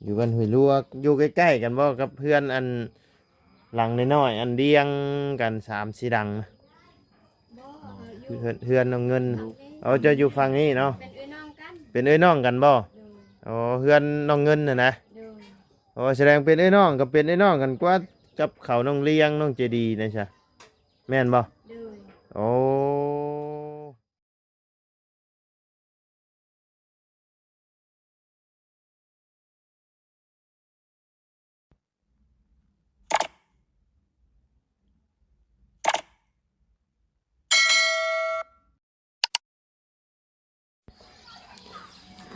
ຢູ່ບ້ານຫ້ວຍລວກ ຢູ່ໃກ້ໆກັນບໍ່ກັບເຮືອນອັນຫຼັງນ້ອຍໆ ອັນລຽງກັນສາມສີ່ຫຼັງນະ? ບໍ່ ເອີ ຢູ່ ເຮືອນ ເຮືອນນ້ອງເງິນ ຢູ່ ເອົາ ເຈົ້າຢູ່ຝັ່ງນີ້ເນາະ ເປັນເອື້ອຍນ້ອງກັນ ເປັນເອື້ອຍນ້ອງກັນບໍ່? ໂດຍ ອໍ ເຮືອນນ້ອງເງິນຫັ້ນນະ? ໂດຍ ອໍ ສະແດງເປັນເອື້ອຍນ້ອງ ກໍເປັນເອື້ອຍນ້ອງກັນກວ່າກັບເຂົານ້ອງລຽງ ນ້ອງເຈດີນະຊະ ແມ່ນບໍ່? ໂດຍ ໂອ້.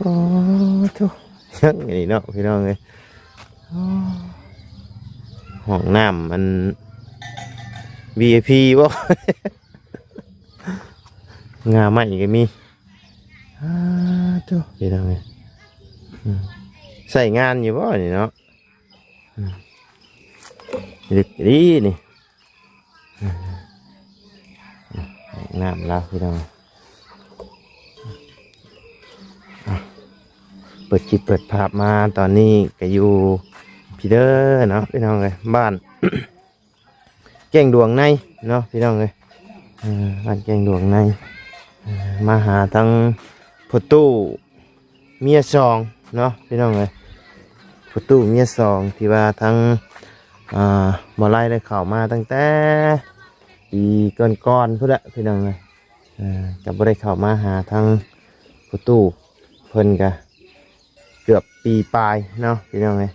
ໂອ້ໂທ ຍັງອັນນີ້ເນາະພີ່ນ້ອງເອີຍ ຫ້ອງນ້ຳມັນ ວີໄອພີ ບໍ່? ງ່າໄມ້ກໍມີ ອ້າໂທ ພີ່ນ້ອງເອີຍ ອືມ ໃຊ້ງານຢູ່ບໍ່ນີ້ເນາະ? ອືມ ເດັກດີນີ້ ອືມ ນ້ຳລາວພີ່ນ້ອງ ອ່ະ ເປີດຄລິບເປີດພາບມາຕອນນີ້ກໍຢູ່ພີ້ເດີເນາະ ພີ່ນ້ອງເອີຍ ບ້ານ ແກ້ງດວງໃນເນາະ ພີ່ນ້ອງເອີຍ ເອີ ບ້ານແກ້ງດວງໃນ ເອີ ມາຫາທາງພໍ່ຕູ້ເມຍສອງເນາະ ພີ່ນ້ອງເອີຍ ພໍ່ຕູ້ເມຍສອງ ທີ່ວ່າທາງ ອ່າ ບໍ່ໄລ່ໄດ້ເຂົ້າມາຕັ້ງແຕ່ປີກ່ອນໆພຸ້ນແຫຼະ ພີ່ນ້ອງເອີຍ ເອີ ກໍບໍ່ໄດ້ເຂົ້າມາຫາທາງພໍ່ຕູ້ເພິ່ນ ກໍເກືອບປີປາຍເນາະ ພີ່ນ້ອງເອີຍ.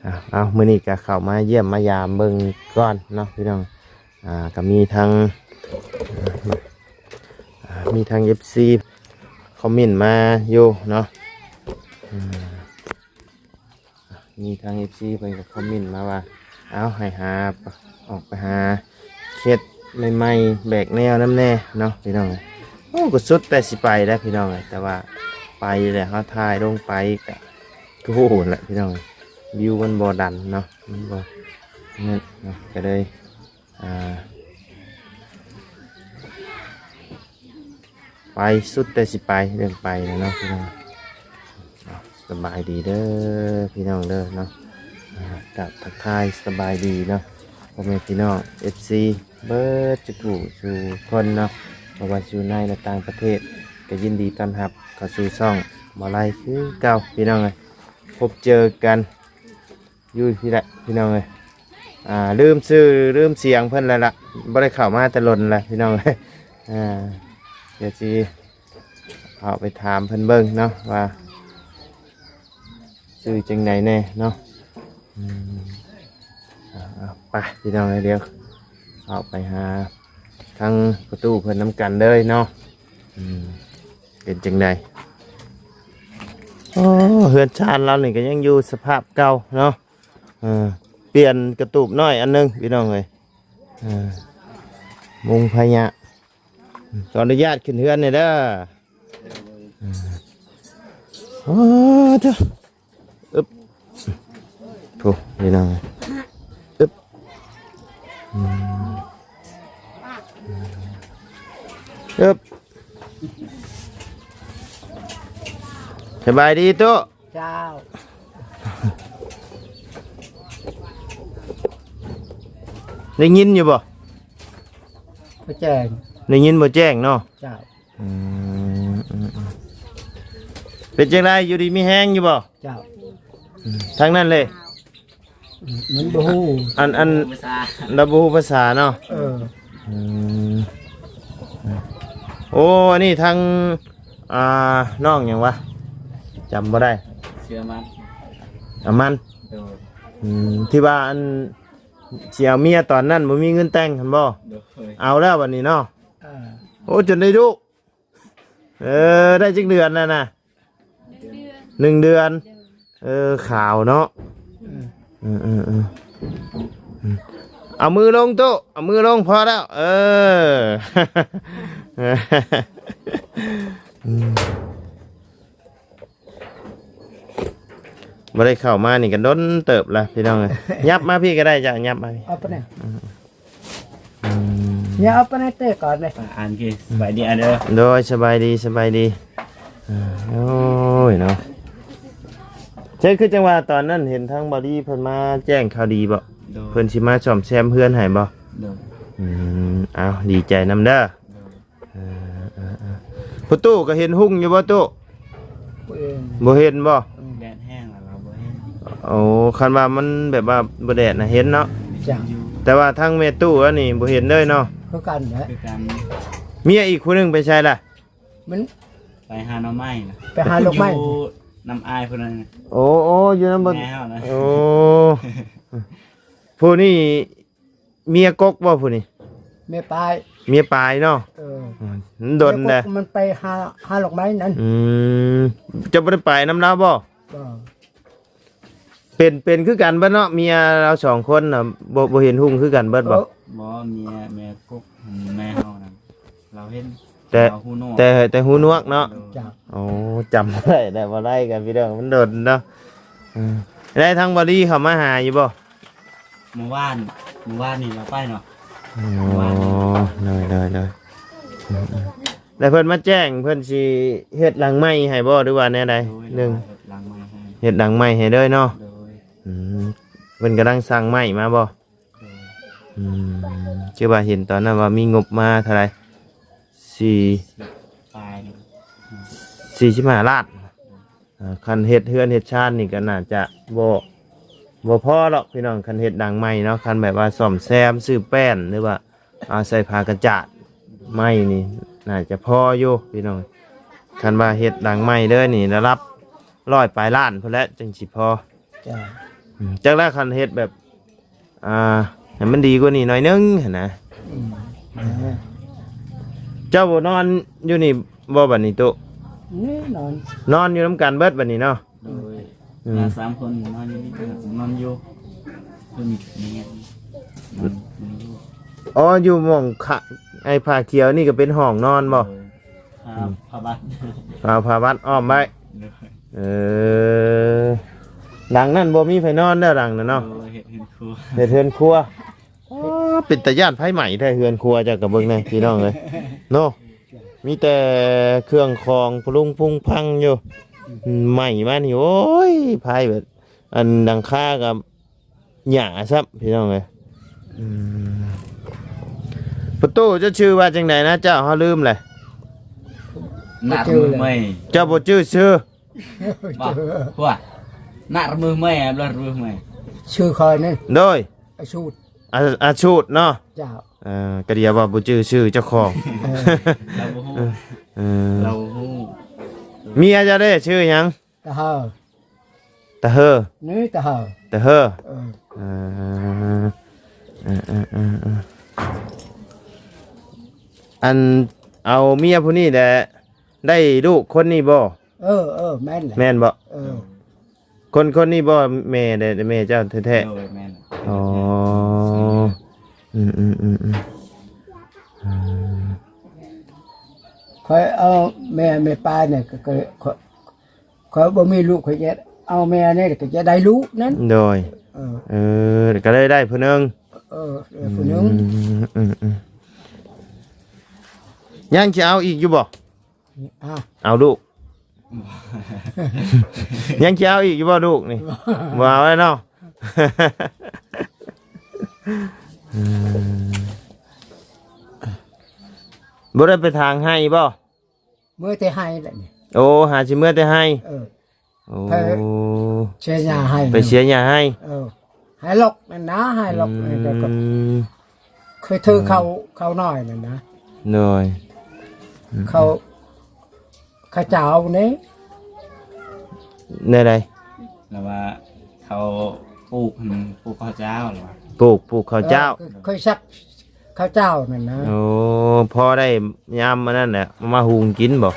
ອ່າ ເອົາ ມື້ນີ້ກໍເຂົ້າມາຢ້ຽມມາຢາມເບິ່ງກ່ອນເນາະພີ່ນ້ອງ ອ່າ ກໍມີທັງ ອ່າ ມີທັງເອັຟຊີຄອມເມັນມາຢູ່ເນາະ ອືມ ມີທັງເອັຟຊີເພິ່ນກໍຄອມເມັນມາວ່າ ເອົາ ໃຫ້ຫາ ອອກໄປຫາເຮັດໃໝ່ໆ ແບກແນວນຳແດ່ເນາະພີ່ນ້ອງ ໂອ້ ກໍສຸດແຕ່ຊິໄປແລ້ວພີ່ນ້ອງ ແຕ່ວ່າໄປແລ້ວ ເຮົາຖ່າຍລົງໄປກໍ ໂອ້ໂຫ ລະພີ່ນ້ອງ ວິວມັນບໍ່ດັນເນາະ ມັນບໍ່ນັ້ນເນາະ ກໍເລີຍ ອ່າ ໄປສຸດແຕ່ຊິໄປ ເລື່ອງໄປນະເນາະພີ່ນ້ອງ ສະບາຍດີເດີພີ່ນ້ອງເດີເນາະ ອ່າ ກະທັກທາຍສະບາຍດີເນາະ ພໍ່ແມ່ພີ່ນ້ອງເອັຟຊີ ເບິດທຸກຜູ້ທຸກຄົນເນາະ ບໍ່ວ່າຢູ່ໃນ ແລະ ຕ່າງປະເທດ ກໍຍິນດີຕ້ອນຮັບເຂົ້າສູ່ຊ່ອງບໍ່ໄລ່ຄືເກົ່າພີ່ນ້ອງເອີຍ ພົບເຈີກັນຢູ່ພີ້ແຫຼະພີ່ນ້ອງເອີຍ ອ່າ ລືມຊື່ລືມສຽງເພິ່ນແລ້ວລະ ບໍ່ໄດ້ເຂົ້າມາແຕ່ດົນແລ້ວພີ່ນ້ອງເອີຍ ອ່າ ດຽວຊິເຂົ້າໄປຖາມເພິ່ນເບິ່ງເນາະວ່າ ຊື່ຈັ່ງໃດແດ່ເນາະ ອືມ ເອົາ ເອົາ ໄປພີ່ນ້ອງເອີຍ ດຽວເຂົ້າໄປຫາທາງພໍ່ຕູ້ເພິ່ນນຳກັນເລີຍເນາະ ອືມ ເປັນຈັ່ງໃດ ໂອ້ ເຮືອນຊານລາວນີ້ກໍຍັງຢູ່ສະພາບເກົ່າເນາະ ເອີ ປ່ຽນກະຕູບນ້ອຍອັນໜຶ່ງພີ່ນ້ອງເອີຍ ເອີ ມຸງພະຍະ ຂໍອະນຸຍາດຂຶ້ນເຮືອນແດ່ເດີ ໂອ້ໂທ ອຶບ ໂອ້ ນີ້ນະ ອຶບ ອືມ ອຶບ ສະບາຍດີຕູ້. ເຈົ້າ ໄດ້ຍິນຢູ່ບໍ່? ບໍ່ແຈ້ງ ໄດ້ຍິນບໍ່ແຈ້ງເນາະ. ເຈົ້າ ອືມ ອືມ ອືມ ເປັນຈັ່ງໃດ ຢູ່ດີມີແຮງຢູ່ບໍ່? ເຈົ້າ ອືມ ທາງນັ້ນເລີຍ ມັນບໍ່ຮູ້ ອັນ ອັນ ລາວບໍ່ຮູ້ພາສາເນາະ. ເອີ ອືມ ໂອ້ ອັນນີ້ທາງ ອ່າ ນ້ອງຫຍັງວະ ຈຳບໍ່ໄດ້ ເຊື່ອມັນ ອາມັນ ໂດຍ ອືມ ທີ່ວ່າອັນ ຊິເອົາເມຍຕອນນັ້ນບໍ່ມີເງິນແຕ່ງຫັ້ນບໍ່? ໂດຍ ເອົາແລ້ວບັດນີ້ເນາະ. ເອີ ໂອ້ ຈົນໄດ້ລູກ ເອີ ໄດ້ຈັກເດືອນແລ້ວນະ? ໜຶ່ງເດືອນ ໜຶ່ງເດືອນ ໂດຍ ເອີ ຂາວເນາະ ເອີ ເອີ ເອີ ເອີ ເອົາມືລົງຕູ້ ເອົາມືລົງ ພໍແລ້ວ ເອີ ອືມ ບໍ່ໄດ້ເຂົ້າມານີ້ກໍດົນເຕີບລະພີ່ນ້ອງເອີຍ. ຫຍັບມາພີ້ກໍໄດ້ເຈົ້າ ຫຍັບມາພີ້ ເອົາໄປແດ່ ອືມ ອືມ ຫຍັບໄປແດ່ເຕີກ່ອນເດ້ ອ່ານກີ້ ສະບາຍດີ ອ່ານເດີ ໂດຍ ສະບາຍດີ ສະບາຍດີ. ໂອ້ຍເນາະ ເຈົ້າຄືຈັ່ງວ່າຕອນນັ້ນເຫັນທາງບ່າວລີເພິ່ນມາແຈ້ງຂ່າວດີບໍ່? ໂດຍ ເພິ່ນຊິມາສ້ອມແຊມເຮືອນໃຫ້ບໍ່? ໂດຍ ອືມ ເອົາ ດີໃຈນຳເດີ. ໂດຍ ເອີໆໆ ພໍ່ຕູ້ກໍເຫັນຮຸ່ງຢູ່ບໍ່ຕູ້? ບໍ່ເຫັນ ບໍ່ເຫັນບໍ່? ອືມ ແດດແຮງແລ້ວກໍບໍ່ເຫັນ. ໂອ້ ຄັນວ່າມັນແບບວ່າບໍ່ແດດນະເຫັນເນາະ. ຈ້ະ ແຕ່ວ່າທາງແມ່ຕູ້ອັນນີ້ບໍ່ເຫັນເລີຍເນາະ. ຄືກັນແຫຼະ ຄືກັນ. ເມຍອີກຜູ້ໜຶ່ງໄປໃສລະ? ມັນໄປຫາໜໍ່ໄມ້ນະ ໄປຫາດອກໄມ້ ຢູ່ນຳອ້າຍເພິ່ນນັ້ນ. ໂອ້ ໂອ້ ຢູ່ນຳເພິ່ນ ແມ່ເຮົານະ. ໂອ້ ຜູ້ນີ້ເມຍກົກບໍ່ຜູ້ນີ້? ເມຍປາຍ ເມຍປາຍເນາະ. ເອີ ອືມ ມັນດົນແລ້ວ ເມຍກົກມັນໄປຫາ ຫາດອກໄມ້ນັ້ນ. ອືມ ເຈົ້າບໍ່ໄດ້ໄປນຳລາວບໍ່? ບໍ່ ເປັນ ເປັນຄືກັນເບິດເນາະ ເມຍລາວສອງຄົນນະ ບໍ່ ບໍ່ເຫັນຮຸ່ງຄືກັນເບິດບໍ່? ເອີ ບໍ່ ເມຍ ເມຍກົກ ແມ່ເຮົານັ້ນ ລາວເຫັນ ແຕ່ ແຕ່ ແຕ່ຫູໜວກເນາະ. ໂດຍ ຈ້ະ ໂອ້ ຈຳບໍ່ໄດ້ແລ້ວ ບໍ່ໄດ້ກັນພີ່ນ້ອງ ມັນດົນເນາະ. ເອີ ໄດ້ທາງບ່າວລີເຂົ້າມາຫາຢູ່ບໍ່? ມື້ວານ ມື້ວານນີ້ລາວໄປເນາະ. ອໍ ມື້ວານນີ້ ໂດຍ ໂດຍ ໂດຍ. ອືມ ອືມ ແລ້ວເພິ່ນມາແຈ້ງ ເພິ່ນຊິເຮັດຫຼັງໃໝ່ໃຫ້ບໍ່ ຫຼືວ່າແນວໃດ? ໂດຍ ໜຶ່ງ ເຮັດຫຼັງໃໝ່ໃຫ້ ເຮັດຫຼັງໃໝ່ໃຫ້ເລີຍເນາະ. ໂດຍ ອືມ ເພິ່ນກຳລັງສັ່ງໄມ້ມາບໍ່? ໂດຍ ອືມ ຄືວ່າເຫັນຕອນນັ້ນວ່າມີງົບມາເທົ່າໃດ? ສີ່ ປາຍ ສີ່ສິບຫ້າລ້ານ. ເອີ ຄັນເຮັດເຮືອນເຮັດຊານນີ້ກໍໜ້າຈະບໍ່ ບໍ່ພໍດອກພີ່ນ້ອງ ຄັນເຮັດຫຼັງໃໝ່ເນາະ. ຄັນແບບວ່າສ້ອມແຊມ ຊື້ແປ້ນ ຫຼືວ່າ ເອົາໃສ່ຜ້າກະຈາດໃໝ່ນີ້ ໜ້າຈະພໍຢູ່ພີ່ນ້ອງ. ຄັນວ່າເຮັດຫຼັງໃໝ່ເລີຍນີ້ ລະດັບຮ້ອຍປາຍລ້ານພຸ້ນແຫຼະ ຈຶ່ງຊິພໍ. ຈ້ະ ອືມ ຈັກແລ້ວຄັນເຮັດແບບ ອ່າ ໃຫ້ມັນດີກວ່ານີ້ໜ້ອຍໜຶ່ງຫັ້ນນະ. ອືມ ເຈົ້າບໍ່ນອນຢູ່ນີ້ບໍ່ບັດນີ້ຕຸ? ນີ້ນອນ ນອນຢູ່ນຳກັນເບິດບັດນີ້ເນາະ. ໂດຍ ອືມ ນອນສາມຄົນ ນອນຢູ່ນີ້ ນອນຢູ່ ເພິ່ນມີເມຍ ນອນຢູ່. ອໍ ຢູ່ໝ່ອງຂະ ໄອ້ຜ້າຂຽວນີ້ກໍເປັນຫ້ອງນອນບໍ່? ໂດຍ ຜ້າ ອືມ ຜ້າບັດ ເອົາຜ້າບັດອ້ອມໄວ້. ໂດຍ ເອີ ຫຼັງນັ້ນບໍ່ມີໃຜນອນເດີ ຫຼັງນັ້ນເນາະ. ໂດຍ ເຮັດເຮືອນຄົວ ເຮັດເຮືອນຄົວ. ອໍ ເປັນຕາຢ້ານໄຟໄໝ້ແທ້ເຮືອນຄົວເຈົ້າ ກໍເບິ່ງແດ່ພີ່ນ້ອງເອີຍເນາະ. ມີແຕ່ເຄື່ອງຂອງພະລຸງພຸງພັງຢູ່ ໄໝ້ມານີ້ ໂອ້ຍ ໄຟແບບ ອັນຫຼັງຄາກໍຫຍ້າຊ້ຳພີ່ນ້ອງເອີຍ. ອືມ ປະຕູ ເຈົ້າຊື່ວ່າຈັ່ງໃດນະ? ເຈົ້າ ເຮົາລືມແຫຼະ. ນະ ເຈົ້າບໍ່ຈື່ຊື່? ບໍ່ ຫົວ ນະ ຣະມືໄໝ້ ອາ ລະ ຣະມືໄໝ້ ຊື່ຂ້ອຍນີ້. ໂດຍ ອາຊູດ ອາ ອາຊູດເນາະ. ເຈົ້າ ເອີ ກະດຽວວ່າບໍ່ຈື່ຊື່ເຈົ້າຂອງ. ເອີ ລາວບໍ່ຮູ້ ເອີ ລາວບໍ່ຮູ້. ເມຍເຈົ້າເດ້ ຊື່ຫຍັງ? ຕາເຮີ ຕາເຮີ ນີ້ຕາເຮີ ຕາເຮີ. ເອີ ເອີ ເອີ ອັນເອົາເມຍຜູ້ນີ້ແຫຼະ ໄດ້ລູກຄົນນີ້ບໍ່? ເອີ ເອີ ແມ່ນແຫຼະ ແມ່ນບໍ່? ເອີ ຄົນ ຄົນນີ້ບໍ່ແມ່ ແມ່ເຈົ້າແທ້ໆ? ໂດຍ ແມ່ນ. ອໍ ອືມ ອືມ ອືມ ອືມ ອືມ ຂ້ອຍເອົາແມ່ ແມ່ປາຍນີ້ ກໍ ກໍ ຂ້ອຍ ຂ້ອຍບໍ່ມີລູກ ຂ້ອຍຈະເອົາແມ່ນີ້ ກໍຈະໄດ້ລູກນັ້ນ. ໂດຍ ເອີ ເອີ ກໍເລີຍໄດ້ຜູ້ໜຶ່ງ. ເອີ ເອີ ຜູ້ໜຶ່ງ. ອືມ ອືມ ອືມ ຍັງຊິເອົາອີກຢູ່ບໍ່? ອາ ເອົາລູກ ຍັງຊິເອົາອີກຢູ່ບໍ່ລູກນີ້? ບໍ່ ບໍ່ເອົາແລ້ວເນາະ. ອືມ ບໍ່ໄດ້ໄປຖາງໄຮ່ບໍ່? ເມືອແຕ່ໄຮ່ແຫຼະນີ້. ໂອ້ ຫາຊິເມືອແຕ່ໄຮ່. ເອີ ໂອ້ ໄປເສຍຫຍ້າໄຮ່ ໄປເສຍຫຍ້າໄຮ່. ເອີ ໄຮ່ລອກນັ້ນນະ ໄຮ່ລອກ. ອືມ ນັ້ນກໍ ກໍເຄີຍຖືເຂົ້າ ເຂົ້ານ້ອຍນັ້ນນະ. ໂດຍ ເຂົ້າ ເຂົ້າເຈົ້ານີ້. ແນວໃດ? ລະວ່າເຂົາປູກຫັ້ນ ປູກເຂົ້າເຈົ້າລະວ່າ ປູກ ປູກເຂົ້າເຈົ້າ. ເອີ ເຄີຍ ເຄີຍສັກ ເຂົ້າເຈົ້ານັ້ນນະ. ໂອ້ ພໍໄດ້ຍາມອັນນັ້ນແຫຼະ ມາຫຸງກິນບໍ່?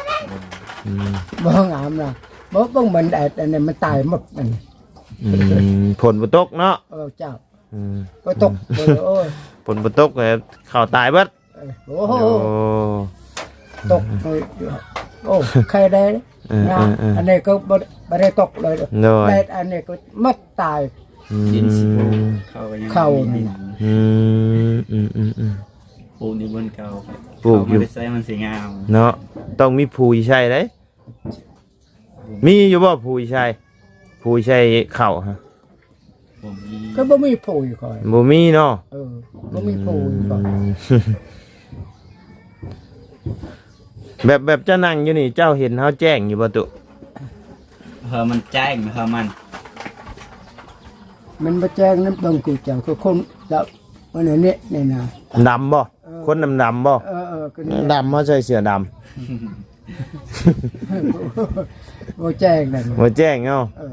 ອືມ ບໍ່ງາມນະ ບໍ່ ເບິ່ງມັນແອດ ອັນນີ້ມັນຕາຍໝົດມັນ. ອືມ ຝົນບໍ່ຕົກເນາະ. ເອີ ເຈົ້າ. ອືມ ບໍ່ຕົກ. ເອີ ໂອ້ຍ ຝົນບໍ່ຕົກ ເຂົ້າຕາຍເບິດ. ເອີ ໂອ້ໂຫ ໂອ້ ຕົກ ໂອ້ ໄຄແດ່. ເອີ ເອີ ເອີ ອັນນີ້ກໍບໍ່ ບໍ່ໄດ້ຕົກເລີຍ. ໂດຍ ແດດອັນນີ້ກໍໝົດຕາຍ. ອືມ ດິນຊິປູກ ເຂົ້າກໍຍັງ ເຂົ້າ ມີດິນ. ອືມ ອືມ ອືມ ອືມ ປູກຢູ່ບ່ອນເກົ່າ ປູກຢູ່ ເຂົ້າມາແຕ່ໃສມັນຊິງາມເນາະ. ຕ້ອງມີປຸຍໃສ່ເດ້. ມີຢູ່ບໍ່ປຸຍໃສ່? ປຸ໋ຍໃສ່ເຂົ້າຮະ? ບໍ່ມີ ກໍບໍ່ມີປຸ໋ຍຂ້ອຍ ບໍ່ມີເນາະ. ເອີ ບໍ່ມີປຸ໋ຍຂ້ອຍ ອືມ ແບບ ແບບເຈົ້ານັ່ງຢູ່ນີ້ ເຈົ້າເຫັນເຮົາແຈ້ງຢູ່ບໍ່ຕຸ? ເອີ ມັນແຈ້ງ ເອີ ມັນ ມັນບໍ່ແຈ້ງນຳເບິ່ງ ຄືເຈົ້າ ຄືຄົນເຈົ້າ ອັນນີ້ ນີ້ນະ ດຳບໍ່? ເອີ ຄົນດຳໆບໍ່? ເອີ ເອີ ກໍນີ້ແຫຼະ ດຳ ເຮົາໃສ່ເສື້ອດຳ ບໍ່ແຈ້ງນັ້ນ ບໍ່ແຈ້ງເນາະ. ເອີ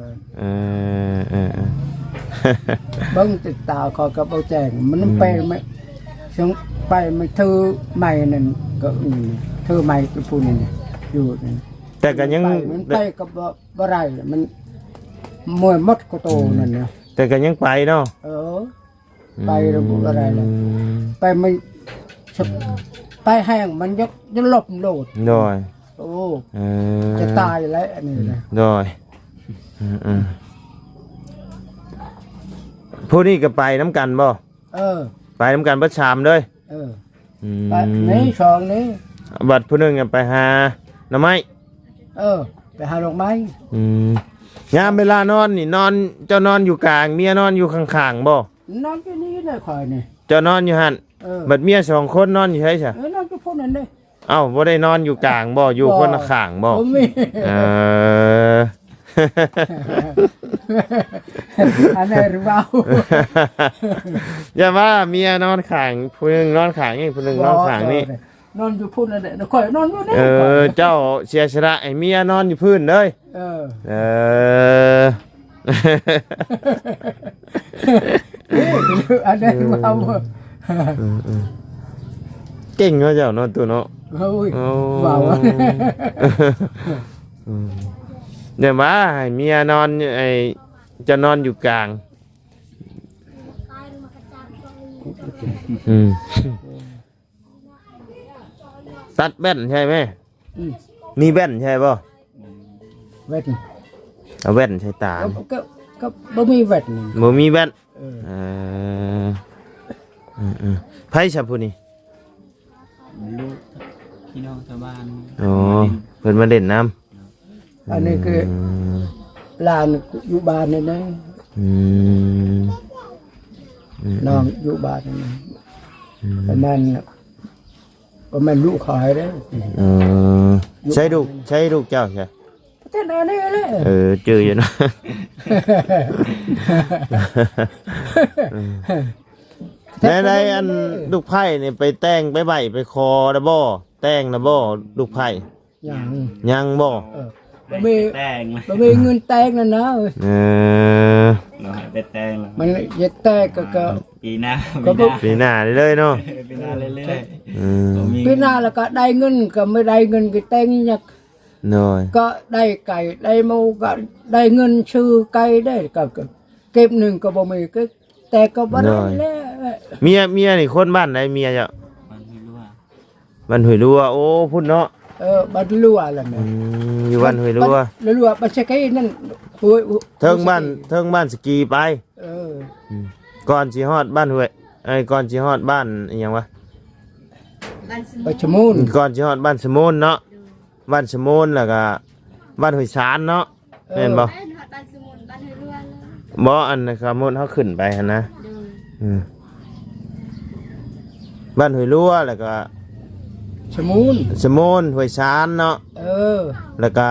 ເອີ ເອີ ເອີ ເບິ່ງຕິດຕາຂ້ອຍກໍບໍ່ແຈ້ງ ມັນ ອືມ ໄປ ມັນ ເຊິ່ງໄປ ມັນຖືໄມ້ນັ້ນ ກໍ ອືມ ຖືໄມ້ກັບຜູ້ນັ້ນ ຢູ່ນັ້ນ ແຕ່ກໍຍັງ ໄປ ມັນໄປກໍບໍ່ ບໍ່ໄດ້ ມັນເມື່ອຍໝົດກະໂຕ ອືມ ນັ້ນນະ ແຕ່ກໍຍັງໄປເນາະ. ເອີ ໄປລະບໍ່ໄດ້ລະ ອືມ ໄປມັນ ໄປແຮງມັນຢາກ ຢາກລົມໂລດ ໂດຍ ໂອ້ ເອີ ຈະຕາຍແລ້ວອັນນີ້ນະ ໂດຍ ອືມໆ ຜູ້ນີ້ກໍໄປນຳກັນບໍ່? ເອີ ໄປນຳກັນເບິດສາມເລີຍ ເອີ ອືມ ໄປນີ້ສອງນີ້ ບັດຜູ້ໜຶ່ງກໍໄປຫາໜໍ່ໄມ້ ເອີ ໄປຫາດອກໄມ້ ອືມ ຍາມເວລານອນນີ້ ນອນ ເຈົ້ານອນຢູ່ກາງ ເມຍນອນຢູ່ຂ້າງໆບໍ່? ນອນຢູ່ນີ້ແຫຼະຂ້ອຍນີ້ ເຈົ້ານອນຢູ່ຫັ້ນ ເອີ ບັດເມຍສອງຄົນນອນຢູ່ໃສຊະ? ເອີ ນອນຢູ່ພຸ້ນນັ້ນເດ້. ເອົ້າ ບໍ່ໄດ້ນອນຢູ່ກາງບໍ່? ຢູ່ຄົນລະຂ້າງບໍ່? ບໍ່ມີ ເອີ ອັນນັ້ນເວົ້າ ຢ່າວ່າເມຍນອນຂ້າງ ຜູ້ໜຶ່ງນອນຂ້າງນີ້ ຜູ້ໜຶ່ງນອນຂ້າງນີ້ ນອນຢູ່ພຸ້ນນັ້ນແຫຼະ ຂ້ອຍນອນຢູ່ນີ້ ເອີ ຂ້ອຍ ເຈົ້າເສຍສະຫຼະໃຫ້ເມຍນອນຢູ່ພື້ນເລີຍ ເອີ ເອີ ອັນນັ້ນເວົ້າ ເອີ ເອີ ເກັ່ງເນາະເຈົ້າເນາະ ຕູ້ເນາະ ໂອ້ຍ ໂອ້ ເວົ້າ ອືມ ແຕ່ວ່າໃຫ້ເມຍນອນ ໄອ້ ຈະນອນຢູ່ກາງ ອືມ ຕັດແວ່ນໃຊ່ໄໝ? ອືມ ມີແວ່ນໃຊ່ບໍ່? ແວ່ນ ເອົາແວ່ນໃສ່ຕາ ກໍ ກໍ ກໍບໍ່ມີແວ່ນ ບໍ່ມີແວ່ນ ເອີ ເອີ ອືມໆ ໃຜຊະຜູ້ນີ້? ລູກ ພີ່ນ້ອງຊາວບ້ານ ອໍ ເພິ່ນມາຫຼິ້ນນຳ ອັນນີ້ຄື ອືມ ຫຼານຢູ່ບ້ານນີ້ນະ ອືມ ອືມ ນ້ອງຢູ່ບ້ານນີ້ນະ ອືມ ປະມານ ບໍ່ແມ່ນລູກຂ້ອຍເດ້ ເອີ ໃຊ່ລູກ ໃຊ່ລູກເຈົ້າຊະ? ປະເທດອັນນີ້ແຫຼະ ເອີ ຈື່ຢູ່ເນາະ ແນວໃດ ອັນລູກໃພ້ນີ້ໄປແຕ່ງໄປໄຫວ້ໄປຂໍແລ້ວບໍ່? ແຕ່ງແລ້ວບໍ່ລູກໃພ້? ຍັງ ຍັງບໍ່? ເອີ ບໍ່ມີ ແຕ່ງ ບໍ່ມີເງິນແຕ່ງນັ້ນນະ ເອີ ເຮົາໃຫ້ໄປແຕ່ງແລ້ວ ມັນຢາກແຕ່ງກໍ ກໍ ປີໜ້າ ກໍບໍ່ ປີໜ້າເລີຍເນາະ ເອີ ປີໜ້າເລື້ອຍໆ ອືມ ບໍ່ມີ ປີໜ້າແລ້ວກໍໄດ້ເງິນ ກໍບໍ່ໄດ້ເງິນກໍແຕ່ງຍາກ ໂດຍ ກໍໄດ້ໄກ່ໄດ້ໝູ ກໍໄດ້ເງິນຊື້ໄກ່ໄດ້ ກໍ ກໍເກັບໜຶ່ງກໍບໍ່ມີ ກໍ ແຕ່ກໍບໍ່ໄດ້ ໂດຍ ແລ້ວ ເມຍ ເມຍນີ້ຄົນບ້ານໃດເມຍເຈົ້າ? ບ້ານຫ້ວຍລົວ ບ້ານຫ້ວຍລົວ ໂອ້ ພຸ້ນເນາະ ເອີ ບ້ານລົວແຫຼະ ອືມ ຢູ່ບ້ານຫ້ວຍລົວ ບ້ານລົວ ບ້ານສະກີນັ້ນ ໂອ້ຍ ເທິງບ້ານ ເທິງບ້ານສະກີໄປ ເອີ ອືມ ກ່ອນຊິຮອດບ້ານຫ້ວຍ ເອີ ກ່ອນຊິຮອດບ້ານອີ່ຫຍັງວະ? ບ້ານສະມູນ ກ່ອນຊິຮອດບ້ານສະມູນເນາະ ບ້ານສະມູນ ແລ້ວກໍບ້ານຫ້ວຍຊານເນາະ ເອີ ແມ່ນບໍ່? ແມ່ນ ຮອດບ້ານສະມຸນ ບ້ານຫ້ວຍລວງເລີຍ ບໍ່ ອັນສະມຸນເຮົາຂຶ້ນໄປຫັ້ນນະ ໂດຍ ອືມ ບ້ານຫ້ວຍລວງ ແລ້ວກໍສະມຸນ ສະມຸນ ຫ້ວຍຊານເນາະ ເອີ ແລ້ວກໍ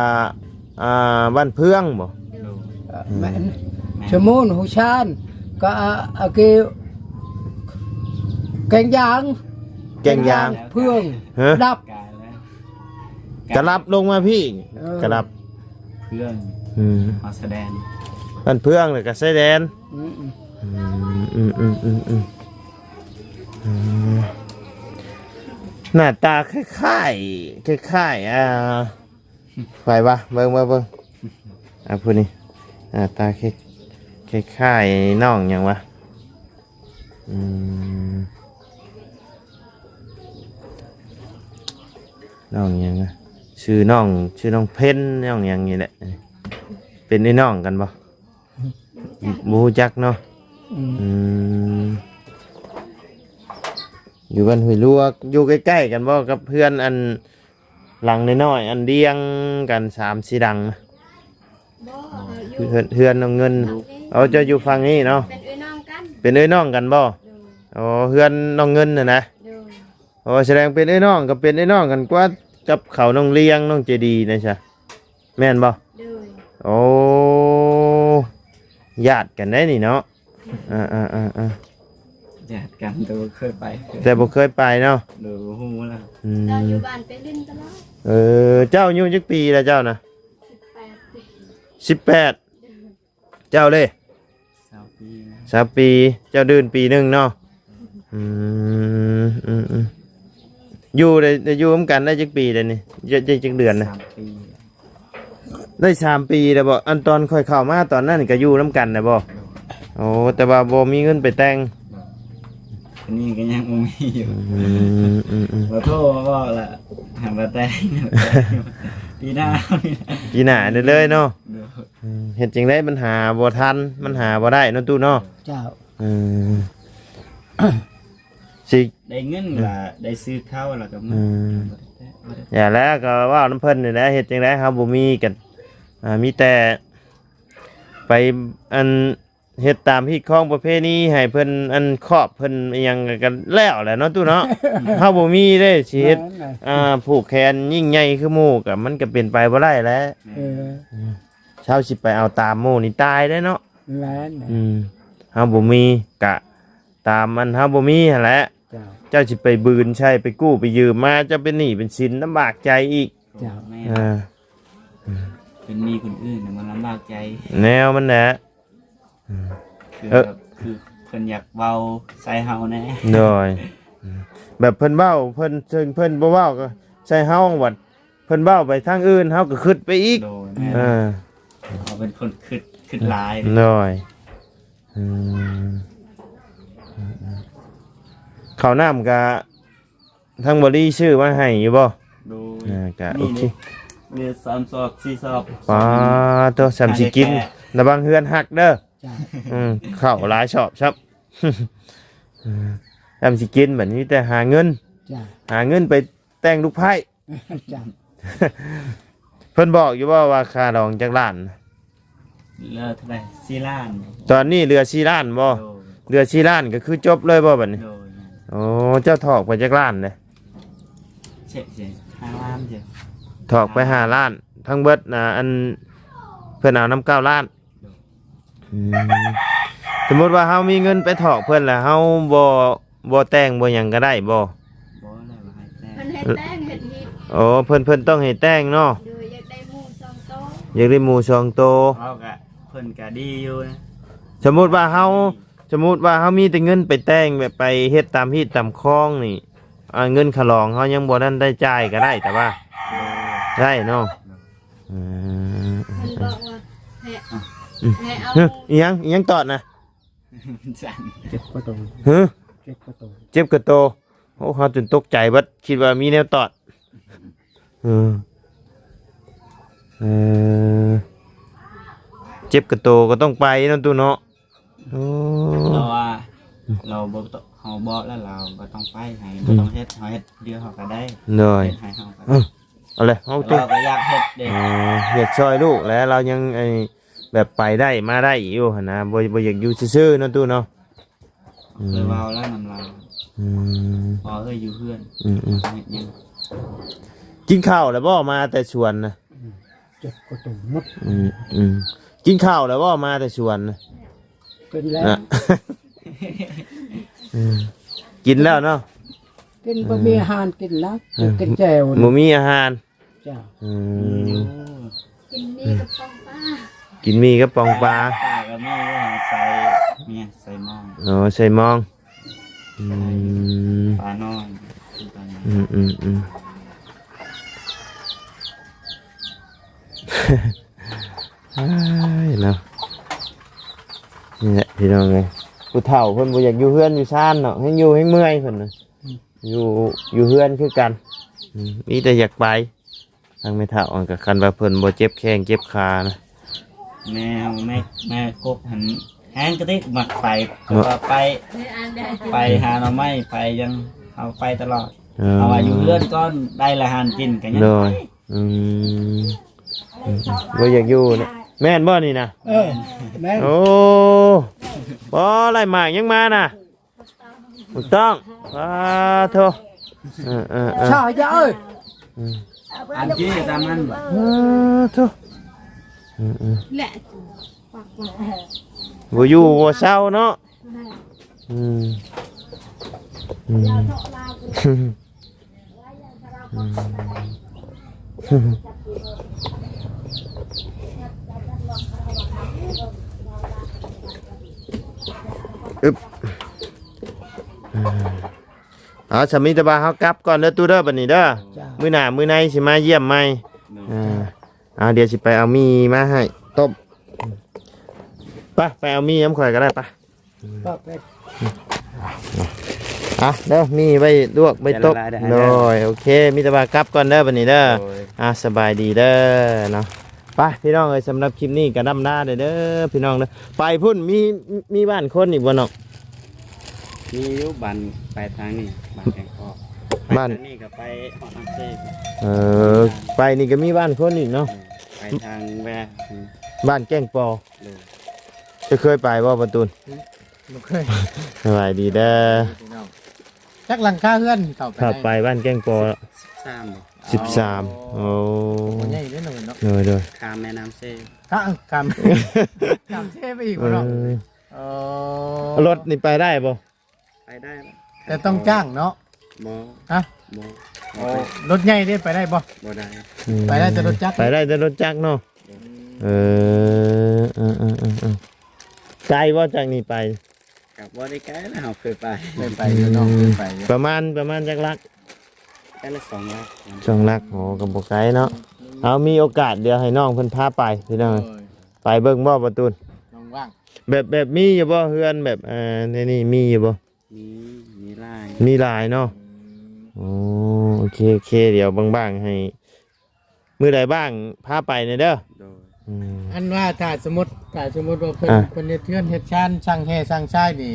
ອ່າ ບ້ານເຟືອງບໍ່? ໂດຍ ແມ່ນ ສະມຸນ ຫ້ວຍຊານ ກໍ ອ່າ ອາເກ ແກງຢາງ ແກງຢາງ ເຟືອງ ຮະ? ດັບ ກະລັບລົງມາພີ້ ເອີ ກະລັບ ເຟືອງ ອືມ ມາຊາຍແດນ ບ້ານເຟືອງ ແລ້ວກໍຊາຍແດນ ອືມ ອືມ ອືມ ໜ້າຕາຄ້າຍໆ ຄ້າຍໆ ອ່າ ໃຜວະ ເບິ່ງ ເບິ່ງ ເບິ່ງ ອ່າ ຜູ້ນີ້ ໜ້າຕາຄ້າຍ ຄ້າຍໆ ນ້ອງຫຍັງວະ? ອືມ ນ້ອງຫຍັງນະ? ຊື່ນ້ອງ ຊື່ນ້ອງເພັນ ນ້ອງຫຍັງນີ້ແຫຼະ. ເປັນອ້າຍນ້ອງກັນບໍ່? ບໍ່ຮູ້ຈັກເນາະ. ອືມ ອືມ ຢູ່ບ້ານຫ້ວຍລວກ ຢູ່ໃກ້ໆກັນບໍ່ກັບເຮືອນອັນຫຼັງນ້ອຍໆ ອັນລຽງກັນສາມສີ່ຫຼັງນະ? ບໍ່ ເຮືອນ ເຮືອນນ້ອງເງິນ. ເອົາ ເຈົ້າຢູ່ຝັ່ງນີ້ເນາະ? ເປັນເອື້ອຍນ້ອງກັນ. ເປັນເອື້ອຍນ້ອງກັນບໍ່? ໂດຍ. ອໍ ເຮືອນນ້ອງເງິນຫັ້ນນະ? ໂດຍ. ອໍ ສະແດງເປັນເອື້ອຍນ້ອງ ກໍເປັນເອື້ອຍນ້ອງກັນກວ່າກັບເຂົາ ນ້ອງລຽງ ນ້ອງເຈດີນະຊະ ແມ່ນບໍ່? ໂດຍ. ໂອ້ ຍາດກັນໄດ໋ນີ້ເນາະ. ເອີໆໆ ຍາດກັນ ແຕ່ບໍ່ເຄີຍໄປ ແຕ່ບໍ່ເຄີຍໄປເນາະ. ໂດຍ ບໍ່ຮູ້ລະ. ອືມ ເຈົ້າຢູ່ບ້ານໄປຫຼິ້ນຕະຫຼອດ. ເອີ ເຈົ້າອາຍຸຈັກປີລະເຈົ້ານະ? ສິບແປດປີ. ສິບແປດ. ເຈົ້າເດ້? ຊາວປີ. ຊາວປີ. ເຈົ້າດື່ມປີໜຶ່ງເນາະ. ອືມ ອືມໆ ຢູ່ໄດ້ ໄດ້ຢູ່ນຳກັນໄດ້ຈັກປີແລ້ວນີ້? ຈັກ ຈັກ ຈັກເດືອນນະ? ສາມປີ. ໄດ້ສາມປີແລ້ວບໍ່? ອັນຕອນຂ້ອຍເຂົ້າມາຕອນນັ້ນກໍຢູ່ນຳກັນນະບໍ່? ໂດຍ. ໂອ້ ແຕ່ວ່າບໍ່ມີເງິນໄປແຕ່ງ. ໂດຍ. ອັນນີ້ກໍຍັງບໍ່ມີຢູ່. ອືມໆໆ ບໍ່ໂທມາບອກລະ ໃຫ້ມາແຕ່ງ ປີໜ້າ ປີໜ້າໄດ້ເລີຍເນາະ. ໂດຍ. ອືມ ເຮັດຈັ່ງໃດມັນຫາບໍ່ທັນ ມັນຫາບໍ່ໄດ້ເນາະຕູ້ເນາະ. ເຈົ້າ. ເອີ ຊິ ໄດ້ເງິນລະໄດ້ຊື້ເຂົ້າລະກໍໝົດ. ອືມ ຢ່າແລ້ວ ກໍເວົ້ານຳເພິ່ນນີ້ແຫຼະ ເຮັດຈັ່ງໃດເຮົາບໍ່ມີກໍ ອ່າ ມີແຕ່ໄປ ອັນ ເຮັດຕາມຮີດຄອງປະເພນີ ໃຫ້ເພິ່ນ ອັນ ຄອບເພິ່ນອີ່ຫຍັງກໍແລ້ວແຫຼະເນາະຕູ້ເນາະ. ເຮົາບໍ່ມີເດ້ ຊິເຮັດ ອ່າ ຜູກແຂນຍິ່ງໃຫຍ່ຄືໝູ່ ກໍມັນກໍເປັນໄປບໍ່ໄດ້ແຫຼະ. ເອີ ເຮົາຊິໄປເອົາຕາມໝູ່ນີ້ຕາຍເດ້ເນາະ. ແມ່ນ. ອືມ ເຮົາບໍ່ມີກະຕາມອັນເຮົາບໍ່ມີຫັ້ນແຫຼະ. ເຈົ້າ. ເຈົ້າຊິໄປບືນໃສ່ ໄປກູ້ໄປຢືມມາ ເຈົ້າເປັນໜີ້ເປັນສິນ ລຳບາກໃຈອີກ. ເຈົ້າ. ແມ່ນ. ອ່າ ເປັນໜີ້ຄົນອື່ນນະມັນລຳບາກໃຈ ແນວມັນແຫຼະ. ອືມ ຄື ເອີ ແບບ ຄືເພິ່ນຢາກເວົ້າໃສ່ເຮົາແດ່. ໂດຍ. ອືມ ແບບເພິ່ນເວົ້າ ເພິ່ນ ເຊິ່ງເພິ່ນບໍ່ເວົ້າກໍໃສ່ເຮົາ ບັດເພິ່ນເວົ້າໄປທາງອື່ນ ເຮົາກໍຄຶດໄປອີກ. ໂດຍ. ແມ່ນ. ເອີ ເຮົາເປັນຄົນຄຶດ ຄຶດຫຼາຍ. ໂດຍ. ອືມ ເຂົ້ານ້ຳກະທາງບໍລີຊື້ມາໃຫ້ຢູ່ບໍ່? ໂດຍ. ອ່າ ກະ ນີ້ ໂອເຄ ນີ້ສາມຊອກ ສີ່ຊອກ. ປາໂຕ ສ່ຳຊິກິນ ລະວັງເຮືອນຫັກເດີ. ເຈົ້າ. ອືມ ເຂົ້າຫຼາຍຊອບຊ້ຳ. ອືມ ສ່ຳຊິກິນ ບັດນີ້ມີແຕ່ຫາເງິນ. ເຈົ້າ. ຫາເງິນໄປແຕ່ງລູກໃພ້. ເຈົ້າ. ເພິ່ນບອກຢູ່ບໍ່ວ່າຄ່າດອງຈັກລ້ານ? ເຫຼືອເທົ່າໃດ? ສີ່ລ້ານ. ຕອນນີ້ເຫຼືອສີ່ລ້ານບໍ່? ໂດຍ. ເຫຼືອສີ່ລ້ານກໍຄືຈົບເລີຍບໍ່ບັດນີ້? ໂດຍ. ໂອ້ ເຈົ້າຖອກໄປຈັກລ້ານເດ້? ເຈັດ ເຈັດ ຫ້າລ້ານເຈົ້າ. ຖອກໄປຫ້າລ້ານ ທັງເບິດນະ ອັນ ເພິ່ນເອົານຳເກົ້າລ້ານ. ໂດຍ. ອືມ ສົມມຸດວ່າເຮົາມີເງິນໄປຖອກເພິ່ນແລ້ວ ເຮົາບໍ່ ບໍ່ແຕ່ງບໍ່ຫຍັງກໍໄດ້ບໍ່? ບໍ່ໄດ້ວ່າໃຫ້ແຕ່ງ. ເພິ່ນໃຫ້ແຕ່ງເຮັດຮີດ. ໂອ້ ເພິ່ນ ເພິ່ນຕ້ອງໃຫ້ແຕ່ງເນາະ. ໂດຍ. ຢາກໄດ້ໝູ່ສອງໂຕ. ຢາກໄດ້ໝູ່ສອງໂຕ. ເຮົາກະ ເພິ່ນກະດີຢູ່ນະ. ສົມມຸດວ່າເຮົາ ສົມມຸດວ່າເຮົາມີແຕ່ເງິນໄປແຕ່ງ ແບບໄປເຮັດຕາມຮີດຕາມຄອງນີ້ ອ່າ ເງິນຄ່າດອງເຮົາຍັງບໍ່ທັນໄດ້ຈ່າຍກໍໄດ້ ແຕ່ວ່າ ໂດຍ ໄດ້ເນາະ. ໂດຍ. ອືມ ເພິ່ນບອກວ່າໃຫ້ ອືມ ໃຫ້ເອົາ ຮຶ ອີ່ຫຍັງ ອີ່ຫຍັງຕອດນະ? ເຈັບກະໂຕ. ຮຶ ເຈັບກະໂຕ. ເຈັບກະໂຕ. ໂອ້ ເຮົາຈົນຕົກໃຈເບິດ ຄິດວ່າມີແນວຕອດ. ເອີ ເອີ ເຈັບກະໂຕກໍຕ້ອງໄປເນາະ ຕູ້ເນາະ. ໂອ້ ເພາະວ່າເຮົາບໍ່ຕ້ອງ ເຮົາບອກແລ້ວ ເຮົາກໍຕ້ອງໄປໃຫ້ ອືມ ບໍ່ຕ້ອງເຮັດ ເຮົາເຮັດດຽວເຮົາກໍໄດ້. ໂດຍ. ເຮັດໃຫ້ເຮົາກໍ ເອີ ເອົາເລີຍ ເອົາ ແຕ່ ເຮົາກໍຢາກເຮັດເດ້. ອໍ ຢາກຊ່ອຍລູກແຫຼະ ລາວຍັງ ໄອ້ ແບບໄປໄດ້ມາໄດ້ຢູ່ຫັ້ນນະ ບໍ່ ບໍ່ຢາກຢູ່ຊື່ໆເນາະ ຕູ້ເນາະ. ອືມ ເຄີຍເວົ້າແລ້ວນຳລາວ. ອືມ ພໍ່ເອີຍ ຢູ່ເຮືອນ ອືມໆ ເຮັດຫຍັງ? ກິນເຂົ້າແລ້ວບໍ່ ມາແຕ່ສວນນະ? ອືມ ເຈັບກະໂຕໝົດ. ອືມໆ ກິນເຂົ້າແລ້ວບໍ່ ມາແຕ່ສວນນະ? ກິນແລ້ວນະ. ອືມ ກິນແລ້ວເນາະ. ກິນ ບໍ່ມີອາຫານກິນແລ້ວ. ເອີ ກິນແຈ່ວນະ. ບໍ່ມີອາຫານ. ເຈົ້າ. ອືມ ກິນໝີ່ກັບປອງປາ. ກິນໝີ່ກັບປອງປາ. ປາກໍມີຢູ່ ໃສ່ ມີຫຍັງ ໃສ່ມອງ. ອໍ ໃສ່ມອງ. ອືມ ປານ້ອຍ ອືມໆໆ ເອີຍ ເນາະ. ນີ້ແຫຼະພີ່ນ້ອງເອີຍ ຜູ້ເຖົ້າເພິ່ນບໍ່ຢາກຢູ່ເຮືອນຢູ່ຊານເນາະ ແຮ່ງຢູ່ແຮ່ງເມື່ອຍເພິ່ນນະ. ອືມ ຢູ່ ຢູ່ເຮືອນຄືກັນ. ອືມ ມີແຕ່ຢາກໄປ. ທາງແມ່ເຖົ້າຫັ້ນກໍ ຄັນວ່າເພິ່ນບໍ່ເຈັບແຂ້ງເຈັບຂານະ. ແມ່ເຮົາ ແມ່ ແມ່ກົກຫັ້ນແຮງກະຕິກມັກໄປ ເນາະ ກໍວ່າໄປ ໄປຫາໜໍ່ໄມ້ ໄປຫຍັງ ເຮົາໄປຕະຫຼອດ. ເອີ ເຮົາວ່າຢູ່ເຮືອນກ່ອນ ໄດ້ລະຫານກິນກໍຍັງໄປ. ໂດຍ. ອືມ ອືມໆ ບໍ່ຢາກຢູ່ນະ. ແມ່ນບໍ່ນີ້ນະ? ເອີ ແມ່ນ. ໂອ້ ບໍ່ ໄລ່ໝາກຍັງມານະ. ຖືກຕ້ອງ. ສາທຸ. ເອີໆໆ ຊາຢາເອີຍ. ອືມ ອັນກີ້ຕາມມັນບໍ່? ສາທຸ. ອືມໆ ແຫຼະ ບໍ່ຢູ່ບໍ່ເຊົາເນາະ. ອືມ ອືມ ອືມ ອຶບ ເອົາ ສາມີ ແຕ່ວ່າເຮົາກັບກ່ອນເດີ ຕູ້ເດີ ບັດນີ້ເດີ. ມື້ໜ້າມື້ໃນຊິມາຢ້ຽມໃໝ່. ເອີ ເອົາ ດຽວຊິໄປເອົາໝີ່ມາໃຫ້ຕົ້ມ. ໄປ ໄປເອົາໝີ່ນຳຂ້ອຍກໍໄດ້ ໄປ. ອ່ະ ເດີ ມີໄວ້ລວກໄວ້ຕົ້ມ. ໂດຍ ໂອເຄ ມີແຕ່ວ່າກັບກ່ອນເດີບັດນີ້ເດີ. ອ່ະ ສະບາຍດີເດີເນາະ. ໄປພີ່ນ້ອງເອີຍ ສຳລັບຄລິບນີ້ກໍລ່ຳລາເດີ ເດີພີ່ນ້ອງເດີ. ໄປພຸ້ນ ມີ ມີບ້ານຄົນອີກບໍ່ນ້ອງ? ມີຢູ່ ບ້ານ ໄປທາງນີ້ ບ້ານແກງກອກ ໄປ ບ້ານ ທາງນີ້ກໍໄປຮອດນ້ຳເຊ. ເອີ ໄປນີ້ກໍມີບ້ານຄົນອີກເນາະ. ເອີ ໄປທາງແວ ບ້ານແກ້ງປໍ. ໂດຍ. ຈະເຄີຍໄປບໍ່ ປະຕູນ? ບໍ່ເຄີຍ. ສະບາຍດີເດີພີ່ນ້ອງ. ຈັກຫຼັງຄາເຮືອນເຂົ້າໄປ ເຂົ້າໄປບ້ານແກ້ງປໍ? ສິບສາມ. ສິບສາມ. ໂອ້ ໂອ້ ບໍ່ໃຫຍ່ເດ້ເນາະ. ໂດຍໆ ຂ້າມແມ່ນ້ຳເຊ. ຂ້າມ ຂ້າມ ຂ້າມເຊໄປອີກບໍ່ເນາະ? ເອີ ເອີ ລົດນີ້ໄປໄດ້ບໍ່? ໄປໄດ້ ແຕ່ຕ້ອງຈ້າງເນາະ. ບໍ່ ຮະ? ບໍ່ ໂອ້ ລົດໃຫຍ່ເດ້ ໄປໄດ້ບໍ່? ບໍ່ໄດ້. ອືມ ໄປໄດ້ແຕ່ລົດຈັກ. ໄປໄດ້ແຕ່ລົດຈັກເນາະ. ອືມ ເອີ ເອີ ເອີ ເອີ ເອີ ໄກບໍ່ຈາກນີ້ໄປ? ກໍບໍ່ໄດ້ໄກນະ ເຮົາເຄີຍໄປ. ເຄີຍໄປຢູ່ເນາະ. ອືມ ເຄີຍໄປຢູ່. ປະມານ ປະມານຈັກຫຼັກ? ແຕ່ລະສອງຫຼັກ. ສອງຫຼັກ. ໂອ້ ກໍບໍ່ໄກເນາະ. ເອົາ ມີໂອກາດດຽວໃຫ້ນ້ອງເພິ່ນພາໄປພີ່ນ້ອງ. ໂດຍ. ໄປເບິ່ງບໍ່ປະຕູນ? ລອງວ່າງ. ແບບ ແບບມີຢູ່ບໍ່ເຮືອນແບບ ເອີ ໃນນີ້ມີຢູ່ບໍ່? ມີ ມີຫຼາຍ ມີຫຼາຍເນາະ. ອືມ ໂອ້ ໂອເຄ ໂອເຄ ດຽວບາງໆ ໃຫ້ ມື້ໃດວ່າງພາໄປແດ່ເດີ. ໂດຍ. ອືມ ອັນວ່າຖ້າສົມມຸດ ຖ້າສົມມຸດວ່າເພິ່ນ ອ່າ ເພິ່ນເຮັດເຮືອນເຮັດຊານ ສ້າງແຮ່ສ້າງຊາຍນີ້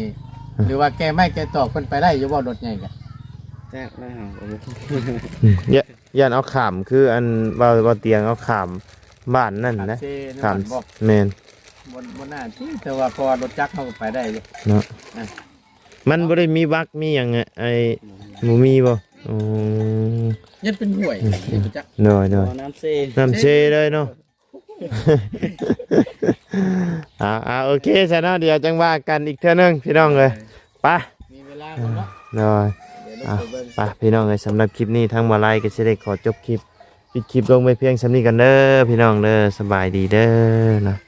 ອ່າ ຫຼືວ່າແກ່ໄມ້ແກ່ຕອກ ເພິ່ນໄປໄດ້ຢູ່ບໍ່ ລົດໃຫຍ່ກະ? ຈັກແລ້ວ ອືມ ຢ້ານ ຢ້ານເອົາຂ້າມ ຄືອັນເວົ້າ ເວົ້າຕຽງເອົາຂ້າມບ້ານນັ້ນນະ. ຂ້າມ ແມ່ນ ບໍ່ ບໍ່ໜ້າຕິ ແຕ່ວ່າເພາະວ່າລົດຈັກເຮົາກໍໄປໄດ້ຢູ່ເນາະ. ອ່າ ມັນບໍ່ໄດ້ມີວັກມີຫຍັງ ໄອ້ ບໍ່ມີບໍ່? ອືມ ຍັງເປັນຫ້ວຍ ອືມ ບໍ່ຈັກ. ໂດຍໆ ນ້ຳເຊ ນ້ຳເຊເລີຍເນາະ. ອ່າ ອ່າ ໂອເຄຊະເນາະ ດຽວຈັ່ງວ່າກັນອີກເທື່ອໜຶ່ງພີ່ນ້ອງເອີຍ. ໄປ ມີເວລາກ່ອນເນາະ. ໂດຍ. ອ່າ ໄປພີ່ນ້ອງເອີຍ ສຳລັບຄລິບນີ້ທາງບ່າວໄລກໍຊິໄດ້ຂໍຈົບຄລິບ ປິດຄລິບລົງໄວ້ພຽງສ່ຳນີ້ກ່ອນເດີພີ່ນ້ອງເດີ. ສະບາຍດີເດີເນາະ.